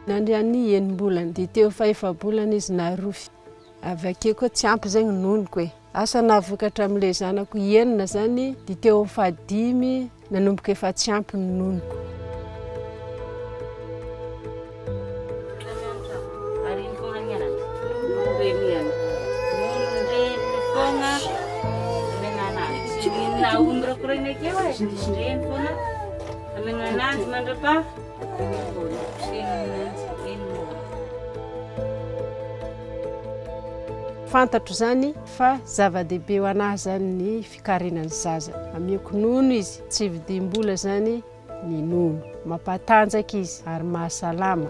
Nandrian'ny enim-bolana, dia teo fahefa-bolana izy narofy. Avy akeo koa tsy ampy zegny nonoko e. Asa nahavokatra amin'ilay zanako enina zany, dia teo amin'ny fahadimy nanomboka efa tsy ampy ny nonoko. Fantatro zany fa zava-dehibe ho anahy zany ny fikarinan'ny zaza. Ameko nono izy, tsy vidiam-bola zany ny nono. Mampatanjaka izy ary mahasalama.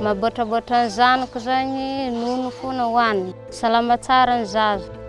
Maboatraboatra ny zanako zany nono foana hohaniny. Salama tsara ny zaza.